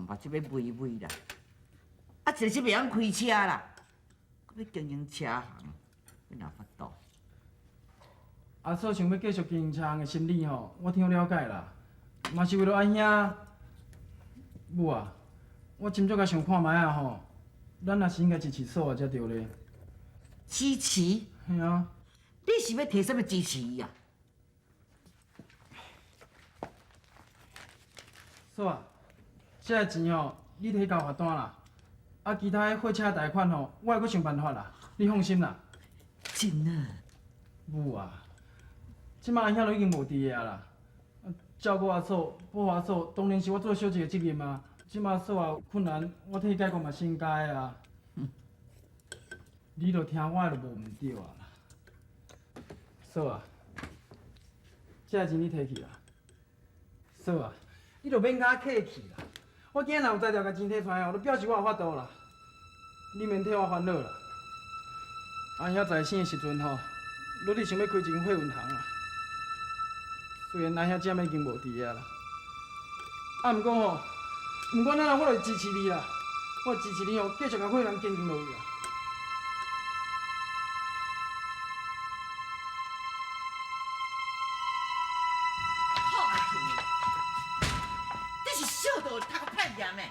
目睭欲微微啦，啊，一个是袂晓开车啦，閣欲經營車行，欲哪法度？阿嫂想欲繼續經營車行的心理吼，我挺了解啦，嘛是為著阿兄。母啊，我斟酌共想看覓仔吼，咱也是應該支持嫂仔才對咧。支持？嘿啊。你是欲提啥物支持伊啊？嫂啊，這个錢吼，你提交罰單啦。啊，其他的貨車貸款吼，我會閣想辦法啦，你放心啦。真啊？母啊，這擺阿兄都已經無佇个啊啦。照顧阿嫂、保護阿嫂，當然是我做小姐的責任啊。這擺嫂仔有困難，我替伊解決嘛是應該的啊。你著聽我的，就無毋對啊啦。嫂啊，這个錢你提去啦。嫂啊，你著免佮我客氣啦。我今仔若有才調共錢提出來哦，就表示我有法度啦。你免替我煩惱啦。阿兄在生的時陣吼，努力想欲開一間貨運行啦。雖然阿兄這擺已經無佇个啦，啊，毋過吼，毋管怎樣，我著支持你啦。我支持你哦，繼續共貨運行經營落去啦。你是笑到頭殼歹炎的，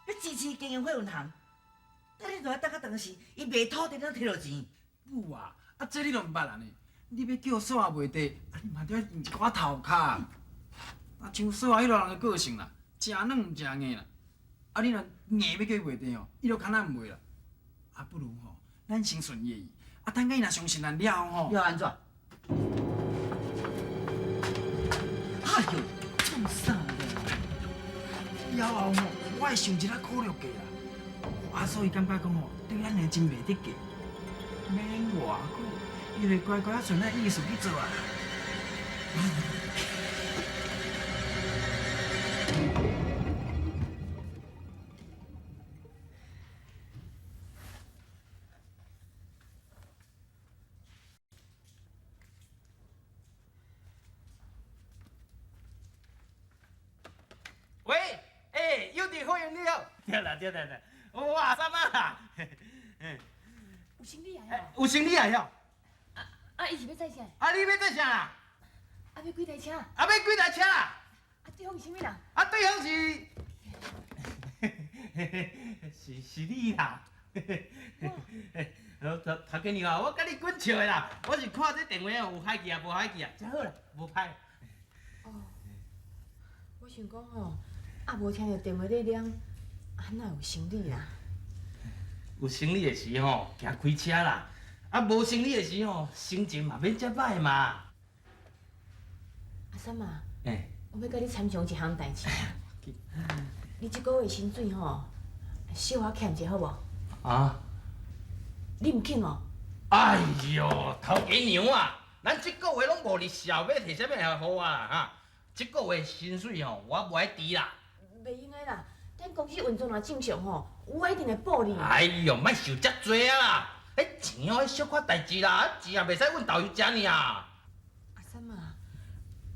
你支持經營貨運行，等你落來等較長時，伊賣土地，你攏提著錢。母啊，啊這你都毋捌啊呢？你欲叫嫂仔賣地，啊你嘛著愛用一寡頭殼。啊像嫂仔彼落人的個性啦，誠軟毋誠硬啦。啊你若硬欲叫伊賣地吼，伊就較難賣啦。啊不如吼，咱先順伊的意，啊等下伊若相信咱了後吼。要按怎？哎喲，創啥咧？了後吼，我會想一下考慮計啦。阿嫂伊感覺講吼，對咱兩个真袂得計，免偌久，伊會乖乖仔順咱意思去做啊。喂，欸，有佇貨運你好。對啦對對對，我阿三仔啦。有行李來哦。有行李來哦。啊啊，伊是欲載啥？啊，你欲載啥啦？啊，欲幾台車？啊，欲幾台車啦？啊，對方是啥物人？啊，對方是，是是你啦。頭頭家娘啊，我共你滾笑的啦。我是看這電話有歹去啊，無歹去啊，真好啦，無歹。哦，我想講吼，啊無聽著電話咧響，啊哪有行李啦？有生理的時吼，行開車啦；啊無生理的時吼，心情嘛免遮歹嘛。阿三啊，欸，我欲共你參詳一項代誌。你這个月薪水吼，小可欠一下好無？啊？你毋肯哦？哎喲，頭家娘啊，咱這个月攏無日數，欲提啥物予我啊？哈，這个月薪水吼，我無愛遲啦。袂用的啦，咱公司運作若正常吼，我一定會補你。哎喲，莫想遮濟啊啦！彼錢哦，彼小可代誌啦，錢也袂使阮豆油食爾。阿三啊，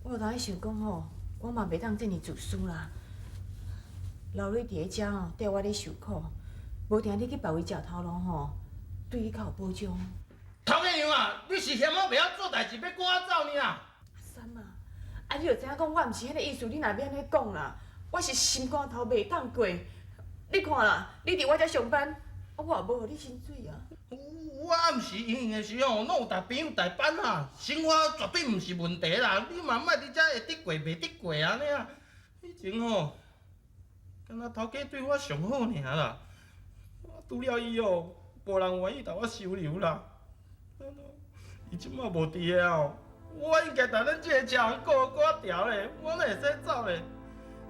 我有當想講吼，我嘛袂當遮爾自私啦。留你佇咧遮吼，綴我咧受苦，無定你去別位食頭路吼，對你較有保障。頭家娘啊，你是嫌我袂曉做代誌，欲趕我走爾？阿三啊，啊你就知影講我毋是彼个意思，你若欲按呢講啦，我是心肝頭袂當過。你看啦，你佇我遮上班，我也無予你薪水啊。我暗時閒閒的時吼，攏有逐朋友代班啊，生活絕對毋是問題啦。你嘛莫佇遮會得過袂得過按呢啊。以前吼，敢若頭家對我上好爾啦，我除了伊哦，無人願意共我收留啦。伊這擺無佇个哦，我應該共咱這个車行顧顧調咧，我哪會使走咧？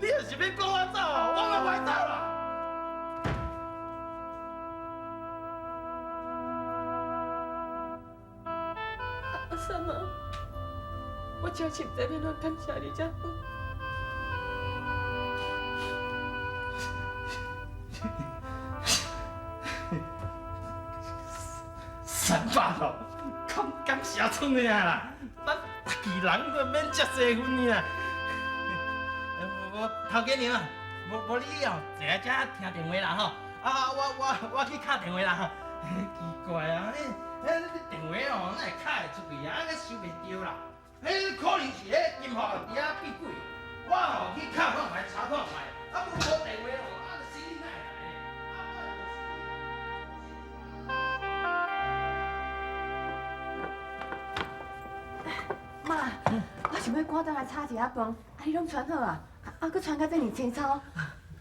你若是欲趕我走，我嘛袂走啦。阿三啊，我真是毋知欲按怎感謝你才好。三百咯，講感謝出爾啦，咱家己人都免遮濟分爾。我頭家娘啊，無無你哦，坐佇遮聽電話啦吼。啊，我去敲電話啦吼。奇怪啊，彼電話哦，哪會敲會出去啊？啊，收袂著啦。彼可能是彼金發佇遐變鬼。我吼去敲看覓，查看覓，啊，無無電話哦，啊，就是你哪會來的？媽，我想欲趕轉來炒一下飯，啊，你攏傳好啊？啊，閣傳甲這爾清楚。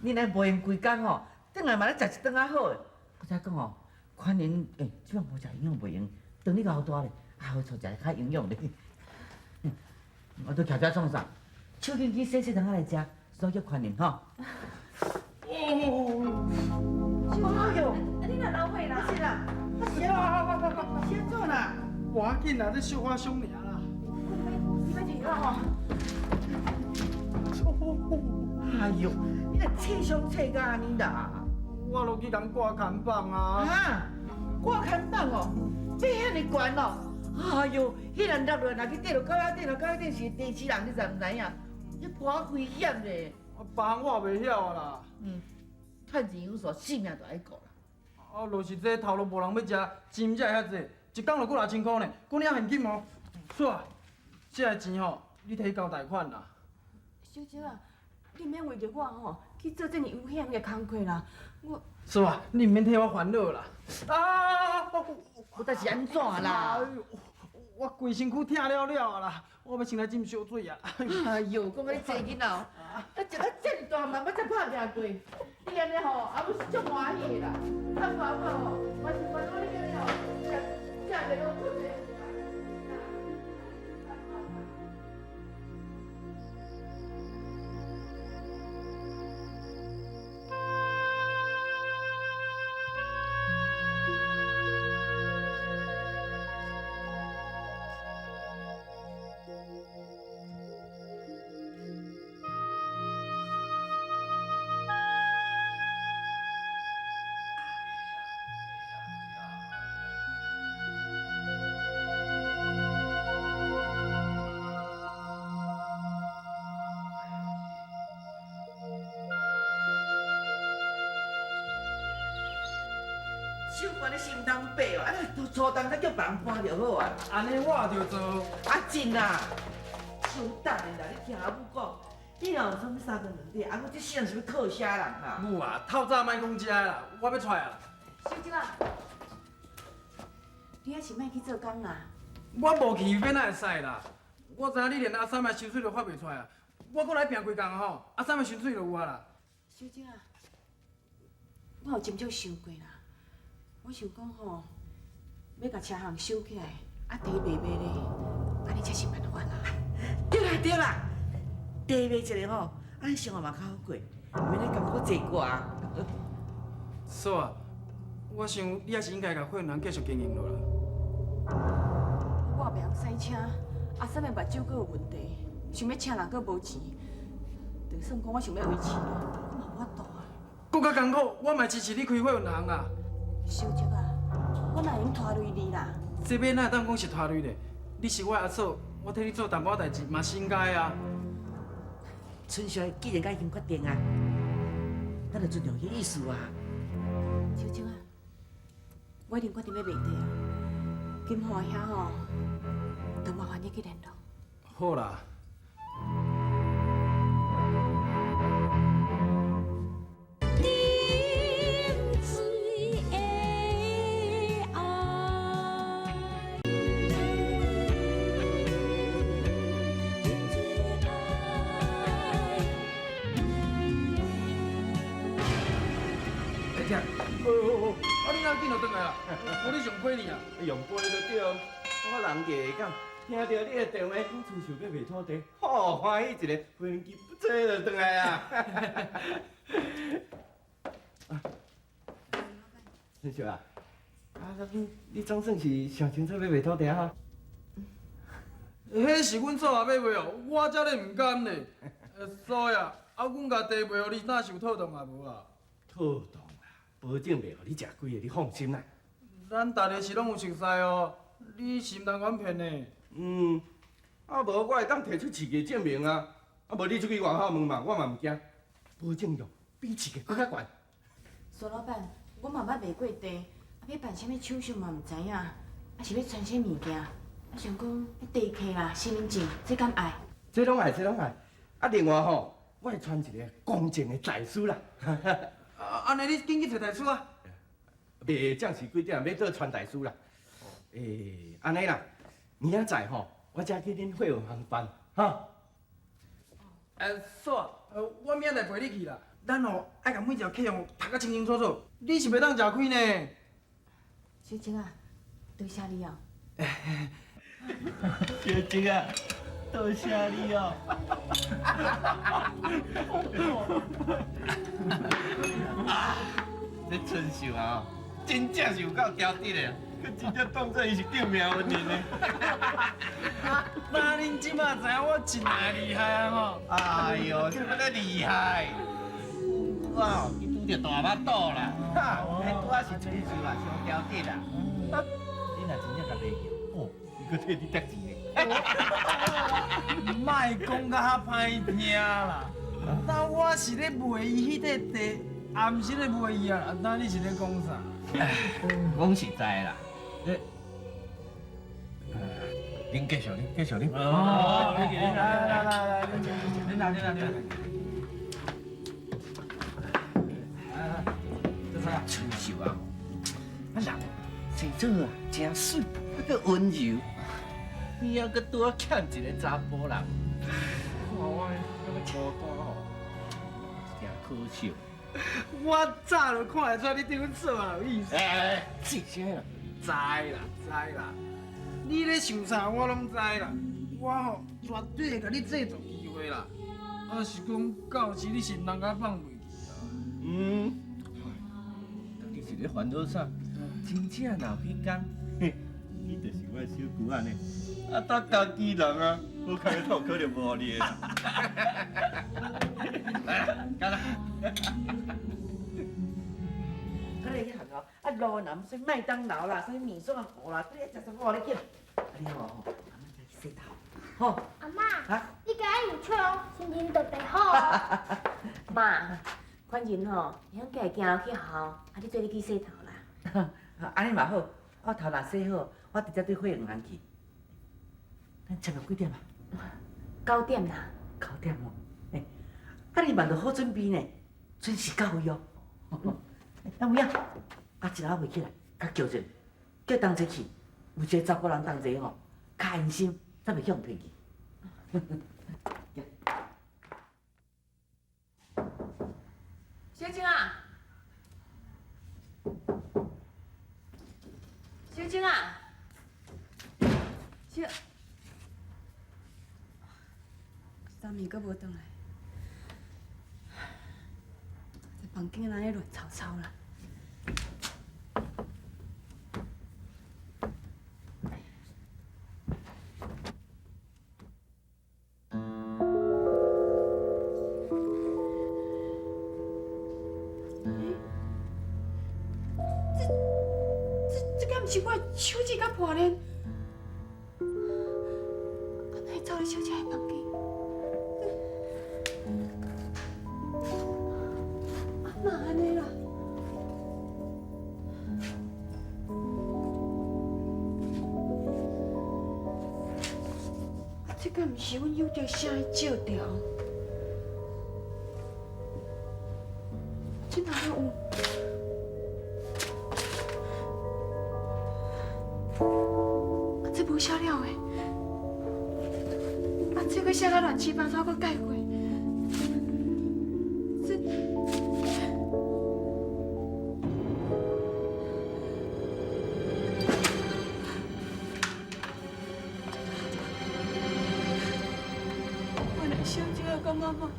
你若無閒規工吼，轉來嘛咧食一頓仔好的。我才講吼，可能欸，這擺無食營養袂用，當你老大咧，啊好厝食較營養咧。我都徛遮創啥？手巾去洗洗，通仔來食，所以叫寬仁吼。哦，哎呦，你哪流血啦？是啦，是按怎啦？無要緊啦，這小可傷爾啦。你欲摕藥吼？哎呦，你若切傷切甲按呢啦？我落去共掛牽放啊！啊，掛牽放哦，爬遐爾懸哦！哎呦，彼人落落，若去跌落高仔頂，落高仔頂是地死人，你知毋知影？彼偌危險咧！啊，別項我也袂曉啊啦。嗯，趁錢有數，性命都愛顧啦。啊，就是這頭路無人欲食，錢才會遐濟，一工就幾若千箍呢，阮遐現金哦。嫂啊，這个錢吼，你提去交貸款啦。小姐啊，你毋免為著我吼去做這爾危險的工課啦，我。嫂啊，你毋免替我煩惱啦。啊！我這是按怎啦？哎呦，我規身軀疼了了啊啦，我欲先來斟燒水啊。哎呦，講甲你這囡仔哦，啊，食到這爾大漢嘛，捌才拍拚過，你按呢吼，阿母是足歡喜的啦。啊，無阿母吼，嘛是煩惱你按呢吼，食食袂落困的。手悬咧心通爬哦，啊，初冬才叫別人搬就好啊。按呢我也著做。阿進啊，小等下啦，你聽阿母講，你若有啥物三長兩短，阿母這世人是欲靠啥人啊？母啊，透早莫講這啦，我欲出來啊。小姐啊，你還是莫去做工啦。我無去，欲哪會使啦？我知影你連阿三的薪水都發袂出來啊，我閣來拚幾工吼，阿三的薪水就有啊啦。小姐啊，我有斟酌想過啦。我想講吼，欲共車行收起來，啊地賣賣咧，按呢才是辦法啦。對啦對啦，地賣一个吼，按呢生活嘛較好過，毋免咧艱苦坐掛。嫂啊，我想你還是應該共貨人繼續經營落啦。我也袂曉駛車，阿三的目睭閣有問題，想欲請人閣無錢，就算講我想欲維持，我嘛無法度啊。閣較艱苦，我嘛支持你開貨運行啊。小叔啊，我哪會用拖累你啦？這欲哪會當講是拖累咧？你是我阿嫂，我替你做淡薄仔代誌嘛是應該啊。春秀既然已經決定啊，咱就尊重伊意思啊。小叔啊，我已經決定欲賣地啊，金華兄吼，就麻煩你去聯絡。好啦。哦，啊你哪緊就轉來啊？無你上批呢啊？用杯就對，我人伫下港，聽著你的電話，講春秀欲賣土地，吼，歡喜一个，飛機不坐就轉來啊！春秀啊，啊，你總算是想清楚欲賣土地啊？彼是阮嫂仔欲賣哦，我才咧毋甘咧。嫂呀，啊，阮共地賣予你，哪是有妥當啊無啊？妥當啦，保證袂予你食虧的，你放心啦。咱逐个是攏有熟似哦，你是毋通阮騙的。嗯，啊無我會當提出市價證明啊，啊無你出去外口問嘛，我嘛毋驚，保證用，比市价阁较悬。苏老板，我嘛捌卖过地，啊，欲办啥物手续嘛毋知影，啊是欲传啥物件，啊想讲地契啦、身份证，这敢爱？这拢爱，这拢爱。啊，另外吼，我会传一个公正的大师啦。啊，按呢你紧去揣大师啊。袂，暂时几点欲做传大师啦。欸，按呢啦，明仔载吼，我才去恁货运行办，哈。嫂，我明仔载陪你去啦。咱吼爱共每一条契约读甲清清楚楚，你是袂当食亏呢。小静啊，多谢你哦。小静啊，多谢你哦。这春秀啊，真正是有够挑剔的，佮真正当作伊是救命恩人呢。那恁这马知影我真爱厉害啊吼！哎呦，这么厉害！哇，伊拄著大腹肚啦，哈，彼拄仔是春秀啊，伤挑剔啦。你若真正共卖去，哦，伊阁替你得钱呢。莫讲甲遐歹听啦，那我是咧卖伊彼块地，也毋是咧卖伊啊。那你是咧讲啥？讲实在啦，恁继续，恁继续，恁。哦，来来来来，恁来，恁来，恁来。春秀啊，啊人生做啊真媠，阁温柔，你犹阁拄仔欠一个查埔人，看我那么孤单吼，真可惜。我早就看会出你对阮嫂仔有意思。哎，是啥啦？知啦知啦，你咧想啥我拢知啦。我吼绝对会共你制造机会啦。啊是讲到时你是毋通共我放袂记啊。嗯。你是咧烦恼啥？真正若有彼工，你就是我的小姑仔呢。啊，当家己人啊，好康的痛可能无予你的啦。来啦，干啦！佢哋去学校，啊路若啥麦当劳啦，啥面线糊啦，你食啥物你紧。啊你吼，阿妈再去洗头，吼。阿妈，你今日有笑，心情特别好。妈，反正吼，会晓家己行路去学校，啊你做你去洗头啦。按呢嘛好，我头若洗好，我直接对花园行去。咱签约几点啊？ 9点啦。 9点哦。欸，啊你嘛著好准备呢，准时到位哦。啊有影，啊一下袂起来，佮叫者，叫同齐去，有一个查埔人同齐吼，较安心，才袂去予骗去。小静啊，小静啊，小，三暝阁无转来，这房间按呢乱糟糟啦。这敢毋是我的手指甲破链？啊，哪会走入小姐的房间？啊，哪按呢啦？啊，这敢毋是阮友德写的借条？这哪会有？这无写了的，啊，这阁写甲乱七八糟，阁改过，这……原来小姐佮妈妈，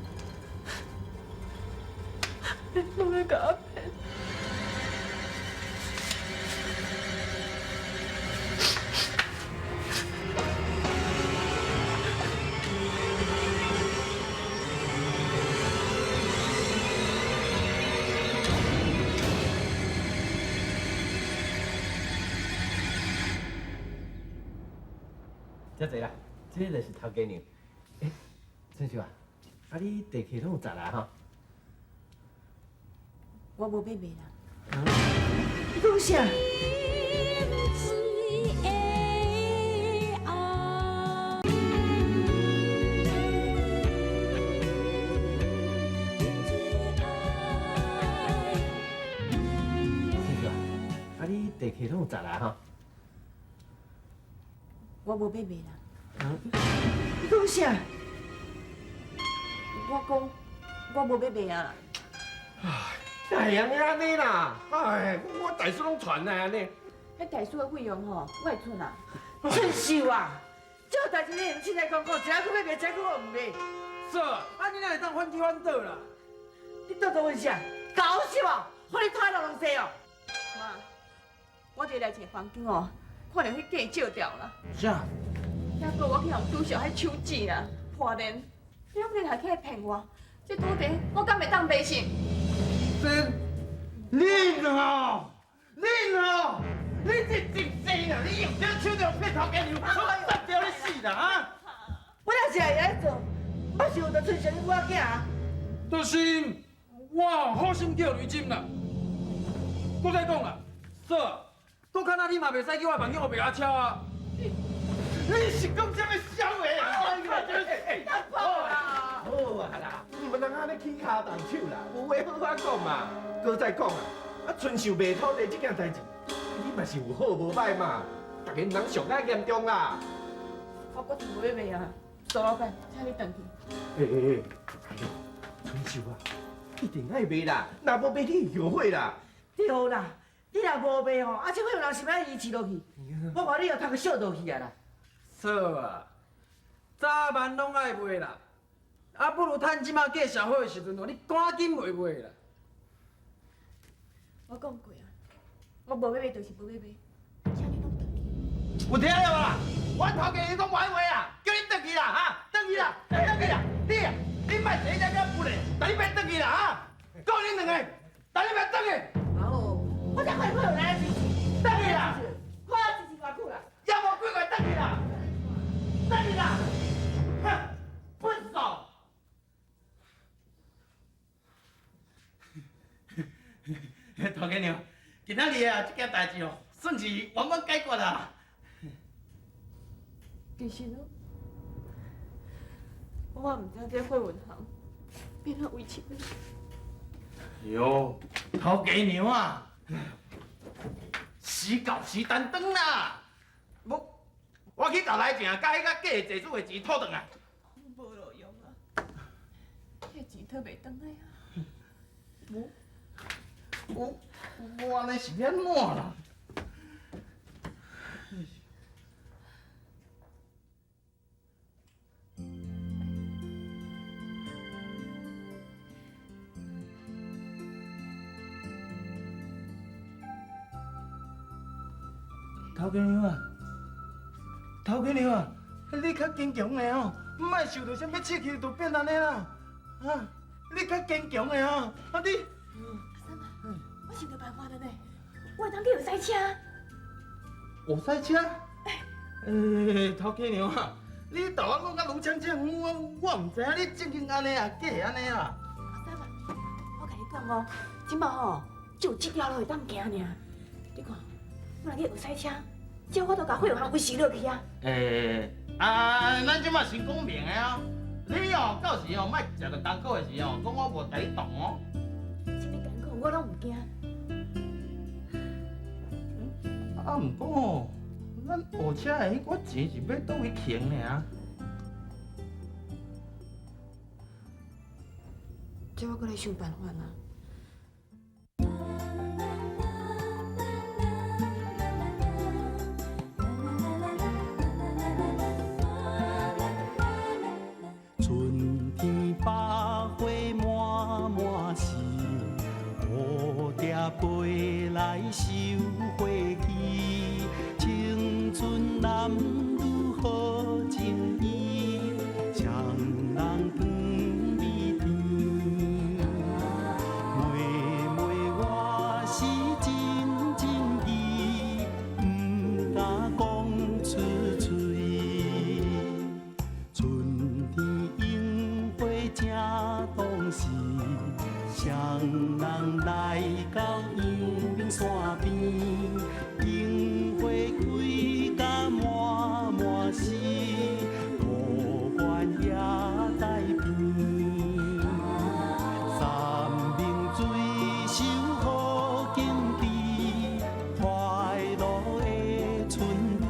拢咧共我骗。遮济啦，这个就是头家娘。欸，春秀啊，啊你地契拢有查啦吼？我無欲賣啦。你講啥？師傅啊，啊你地契攏有砸啦吼？我無欲賣啦。你講啥？我講我無欲賣啊啦。哪會用按呢啦？哎，我大師攏傳來按呢。彼大師的費用吼，我會出啦。春秀啊，這種代誌你毋凊彩講講，一下閣欲賣，一下閣毋賣。嫂，啊你哪會當反起反倒啦？你倒做問啥？搞笑啊！予你拖落攏西哦。媽，我佇內一個房間哦，看著彼假借掉啦。啥？抑閣我去予拄著彼手指啦破裂，你拢连续起來騙我，這土地我敢會當賣信？這恁哦，恁哦，你這真濟啦！你用這手就騙頭家娘，我殺掉你死啦啊！我若是會來做，我是有得春秀恁母仔啊。就是我好心叫雷針啦。閣再講啦，嫂，閣較若你嘛袂使去我房間烏白阿敲啊！你是講啥物痟話啊？好啊，好啊啦，毋通按呢起跤動手啦，有話好好講嘛。閣再講啊，啊春秀賣土地這件代誌，你嘛是有好無歹嘛，逐家毋通上較嚴重啦。我決定無欲賣啊！蘇老闆，請你轉去。欸欸欸，哎喲，春秀啊，一定愛賣啦，若無賣你會後悔啦。對啦，你若無賣吼，啊這貨有人是欲維持落去，我看你又讀個小落去啊啦。嫂啊，早晚攏愛賣啦，啊不如趁這馬價數好的時陣哦，你趕緊賣賣啦。我講過啊，我無欲賣就是無欲賣，請你攏轉去。有聽著無啦？阮頭家伊講歹話啊，叫你轉去啦哈，轉去啦，轉去啦！你啊，你莫坐遮遐不咧，但你欲轉去啦哈！講恁兩個，但你欲轉去。好，我才看你有來支持，轉去啦！看我支持偌久啦，也無幾個轉去啦，轉去啦！哼，分手。頭家娘，今仔日啊，這件代誌哦，算是圓滿解決啦。其實哦，我嘛毋知這貨運行變怎維持。喲，頭家娘啊，時到時擔當啦。無，我去投來正，共彼個假的濟主的錢討轉來。無路用啊，彼錢討袂轉來啊。無，無，無按呢是按怎啦？頭家娘啊，頭家娘啊，你較堅強的哦，莫受著啥物刺激就變按呢啦，啊，你較堅強的哦，啊你。阿三啊，我想著辦法了呢，我會當去學賽車。學賽車？欸，頭家娘啊，你豆我講甲愈搶搶，我毋知影你正經按呢啊，假的按呢啦。阿三啊，我共你講哦，這擺吼只有這條路會當行爾。你看，我若去學賽車，這我都共貨運行維持落去啊。欸，啊，咱這擺先講明的哦，你哦到時哦莫食著艰苦的時哦，講我無共你動哦。啥物艱苦我攏毋驚。啊，毋過吼，咱學車的彼寡錢是欲佗位還的啊？這我閣來想辦法啦。春天百花滿滿是，蝴蝶飛來繡花枝，青春男女好情意，双人甜蜜甜。妹妹我是真情意，毋敢讲出嘴。春天樱花正当时，双人来滿邊，櫻花開甲滿滿是，無關也帶邊。三明水秀好景致，快樂的春天。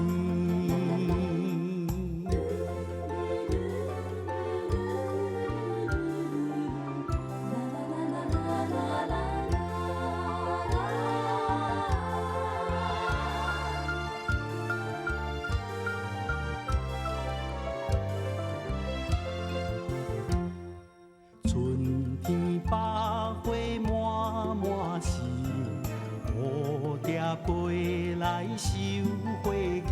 春天百花滿滿是，蝴蝶飛來繡花枝。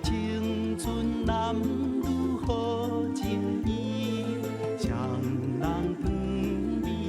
青春男女好情意，雙人